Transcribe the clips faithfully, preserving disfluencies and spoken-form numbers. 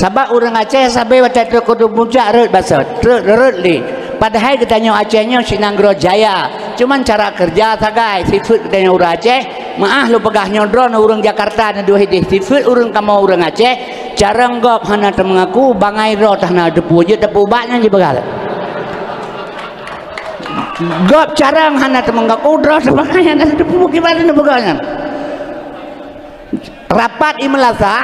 Sabab ureuëng Aceh sabe watée trok u puncak rhot basot, rhot, rhot lé. Padahai geutanyoe Aceh nyoe cit nanggroe jaya. Cuman cara keureuja sagai, sifeuet geutanyoe ureuëng Aceh, meuáh lôn peugah nyoe droeneuh ureuëng Jakarta neuduek idéh, sifeuet ureuëng kamoe ureuëng Aceh, carông gob hana teumeungaku, bangai droe hana teupeu, jeuet teupeu bak nyan jipeugah. Gob carông hana teumeungaku, droe teubangai hana teupeu, kiban neupeugah nyan. Rapat i meulasah,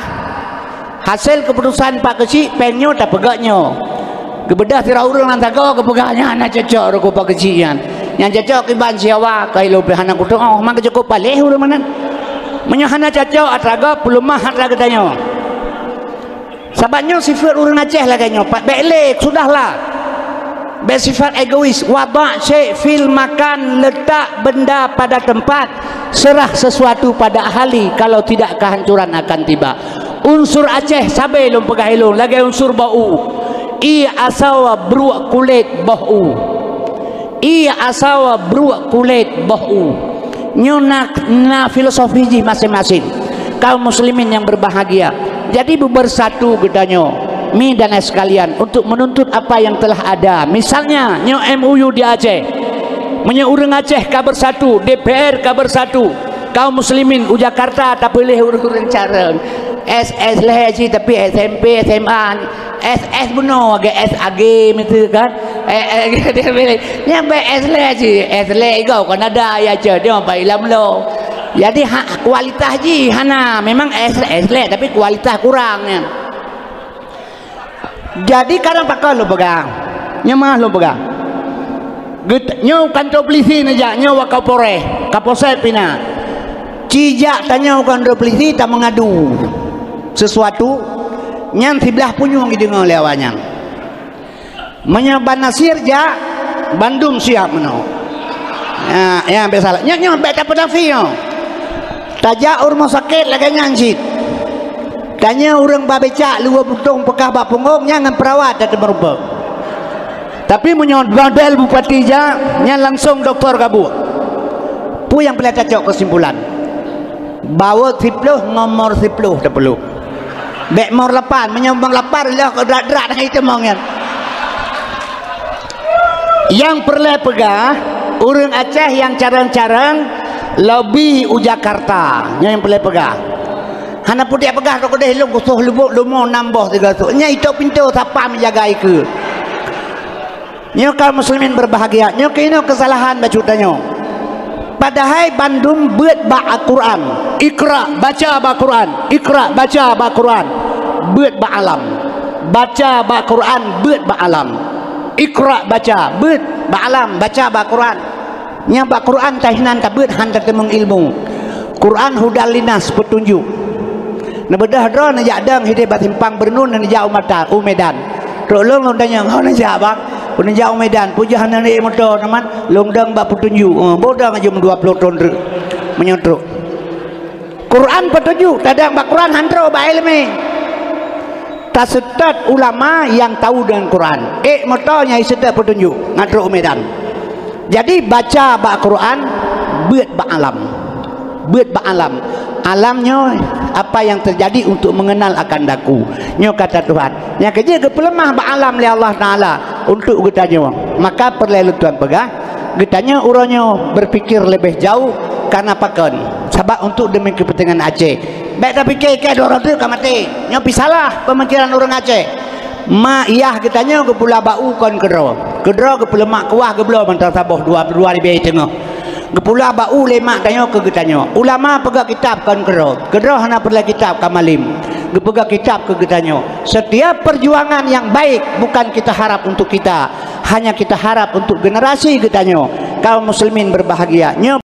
hasé keuputusan Pak Keuchik péng nyoe tapeugét nyoe. Geubeudôh sidroe ureuëng lam sagoe geupeugah nyan hana cocok ruku Pak Keuchik nyan. Nyang cocok kiban siawa, kai lôn pih hana kuteungoh, maka cukup paléh ureuëng meunan. Meunyoe hana cocok atra gob, peuleumah atra geutanyoe. Sabab nyoe sifeuet ureuëng Aceh lagée nyoe, pat bék lé, sudahlah. Bék sifat egois, wada' syai' fil makan, letak benda pada tempat, serah sesuatu pada ahli, kalau tidak kehancuran akan tiba. Unsur Aceh sabe lôn peugah ilôn lagée unsur boh u. Ie asoe bruek kulét boh u. Ie asoe bruek kulét boh u. Nyoe na, na filosofi jih maséng-maséng. Kaum muslimin yang berbahagia. Jadi bersatu geutanyoe, mi dan sekalian, untuk menuntut apa yang telah ada. Misalnya, nyoe M O U di Aceh. Meunyoe ureuëng Aceh ka bersatu, D P R ka bersatu, kaum muslimin u Jakarta tapiléh ureuëng-ureuëng carông. S S lé cit, tapi S M P, S M A. S S bunoe, lagée S A G miseue kan. Eh, eh, dia pilih. Nyan bék S lé cit, S lé igoe kon ada ya cit, dia pai lam lo. Jadi ha, kualitas jih hana, memang S, S lé tapi kualitas kurang nyan. Jadi kadang pakon lôn peugah. Nyoe mah lôn peugah. Geut-, nyoe kantor polisi neujak, nyoe Wakapolres, Kapolsek pih na. Ci jak tanyoe kantor polisi tameungadu sesuatu, nyan siblah punyueng jideungoe lé awaknyan. Meunyoe Ban Nasir jak, bandum siap meunoe. Ya, ya, biasalah. Nyoe, nyoe, bék tapeunafi nyoe. Tajak u rumoh sakét lagée nyan cit. Tanyoe ureuëng ba becak luwa butong peugah bak punggong, nyan ngon perawat tateumeurumpok. Tapi meunyoe model bupati jak, nyan langsong doktor gabuek. Peue nyang peureulée tacok keusimpulan? Bawot siploh ngon mor siploh teupeulo. Bék mor lapan, meunyoe mor lapan lheueh keu drat-drat hai teumong nyan. Nyang peureulée peugah, ureuëng Aceh nyang carông-carông lobi u Jakarta. Nyoe nyang peureulée peugah. Hana putéh peugah rot keudeh lôn kusoh lubok lumo nam boh sigoe sôk. Nyan itôp pintoe sapa meujaga ikeue. Nyoe kaum muslimin berbahagia, nyoe keunoe keusalahan bacut tanyoe. Padahai bandum beuet bak Al-Quran. Iqra, baca bak Quran. Iqra, baca bak Quran. Beuet bak alam. Baca bak Quran, beuet bak alam. Iqra, baca, beuet bak alam, baca bak Quran. Nyang bak Quran tahinan tabeuet han tateumeung ilmu. Quran hudal linas, peutunjuk. Neubeudôh droe neujak dong hidéh bak simpang Beurneun neujak u Mata, u Medan. Trok lôn lôn tanyong, "Ho neujak, Bang?" "Neujak u Medan." "Peue jeuet hana neuék moto, Teuma?" "Lôn dong bak peutunjuk." "Oh, boh dong aju meudua ploh thon treuk." Meunyoe trok. Quran peutunjuk, tadong bak Quran han trok bak iéleumé. Taseutôt ulama nyang tahu deungon Quran. Ék moto nyang iseutôt peutunjuk, ngon trok u Medan. Jadi baca bak Quran, beuet bak alam. Beuet bak alam. Alam nyoe apa yang terjadi untuk mengenal akan daku. Nyoe kata Tuhan. Nyang keujeuet geupeuleumah bak alam lé Allah Taala untuk geutanyoe. Maka peureulée lôn tuan peugah, geutanyoe uroe nyoe berpikir leubeh jauh karena pakon. Sabab untuk demi kepentingan Aceh. Bék tapike keu droe-droe ka maté. Nyoe pih salah pemikiran ureuëng Aceh. Mak yah geutanyoe geupula bak u kon keudroe. Keudroe geupeulemak kuah geubloe mantong saboh dua, dua ribée teungoh. Geupula bak u lé mak tanyoe keu geutanyoe. Ulama peugah kitab kon keudroe. Keudroe hana peureulée kitab ka malem. Geupeugah kitab keu geutanyoe. Setiap perjuangan yang baik bukan kita harap untuk kita, hanya kita harap untuk generasi geutanyoe. Kaum muslimin berbahagia. Nyoe